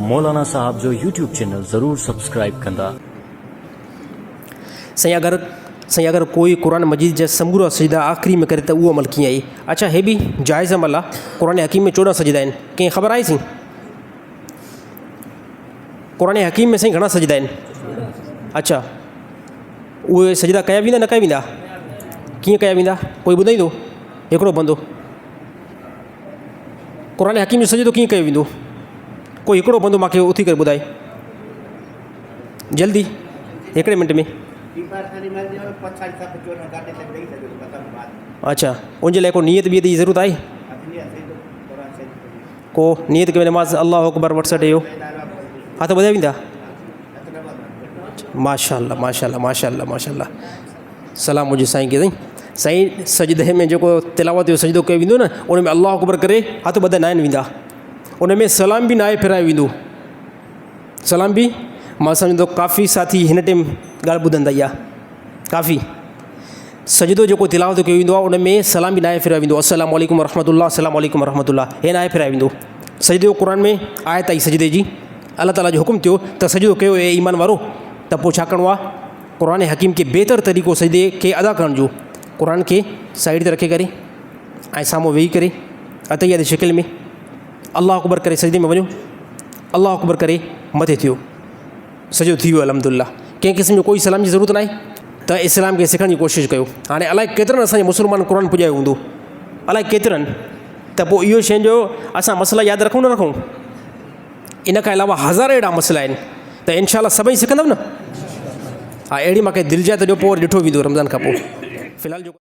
مولانا صاحب جو YouTube channel ضرور سبسڪرائيب ڪندا. سائين اگر سائين اگر ڪوئي قرآن مجيد جا سمورا سجدا آخري ۾ ڪري ته اهو عمل ڪيئن آهي اڇا هي به جائز عمل آ قرآن حڪيم ۾ 14 سجدا آهن ڪنهن خبر آهي سائين قرآن حڪيم ۾ سائين گهڻا سجدا آهن اڇا اهي سجدا ڪيا ويندا نه ڪيا ويندا ڪيئن ڪيا ويندا ڪوئي ٻڌائيندو هڪڙو بندو قرآن حڪيم جو سجدو ڪيئن ڪيو ويندو؟ ڪوئي هڪڙو بندو مانکي اٿي ڪري ٻڌائي جلدي هڪڙي منٽ ۾ اچھا ان جي لاء ڪو نيت بيت جي ضرورت آهي ڪو نيت ڪري نماز الله اڪبر وٽ سٽ اهو هٿ ٻڌايا ويندا ماشاء الله ماشاء الله ماشاء الله ماشاء الله سلام هجي سائين کي سائين سائين سجدي ۾ جيڪو تلاوت جو سجدو ڪيو ويندو نه ان ۾ الله اڪبر ڪري هٿ ٻڌا ناهن ويندا ان ۾ سلام به ناهي ڦيرايو ويندو سلام به مان سمجهان ٿو ڪافي ساٿي هن ٽيم ڳالهه ٻڌندا اها ڪافي سجدو جيڪو تلاوت ڪيو ويندو آهي ان ۾ سلام به ناهي ڦيرايو ويندو السلام عليڪم ورحمت الله السلام عليڪم ورحمت الله هي ناهي ڦيرايو ويندو سجدو قرآن ۾ آيت آئي سجدي جي الله تعاليٰ جو حڪم ٿيو ته سجدو ڪيو اي ايمان وارو ته پوء ڇا ڪرڻو آهي قرآن حڪيم کي بهتر طريقو سجدي کي ادا ڪرڻ جو قرآن کي سائيڊ تي رکي ڪري ۽ سامهون ويهي ڪري عطيه جي شڪل ۾ الله اڪبر ڪري سجدي ۾ وڃو الله اڪبر ڪري مٿي ٿيو سجدو ٿي ويو الحمد لله ڪنهن قسم جو ڪوئي سلام جي ضرورت ناهي ته اسلام کي سکڻ جي ڪوشش ڪيو هاڻي الائي ڪيترن اسانجي مسلمان قرآن پڄايو هوندو الائي ڪيترن ته پوء اهو شين جو اسان مسئلا ياد رکون نه رکون ان کان علاوه هزار اهڙا مسئلا آهن ته انشاء الله سڀئي سکندو نه ها اهڙي مونکي دل جاء ته ڏيو پوء وري ڏٺو ويندو رمضان کان پوء في الحال جو.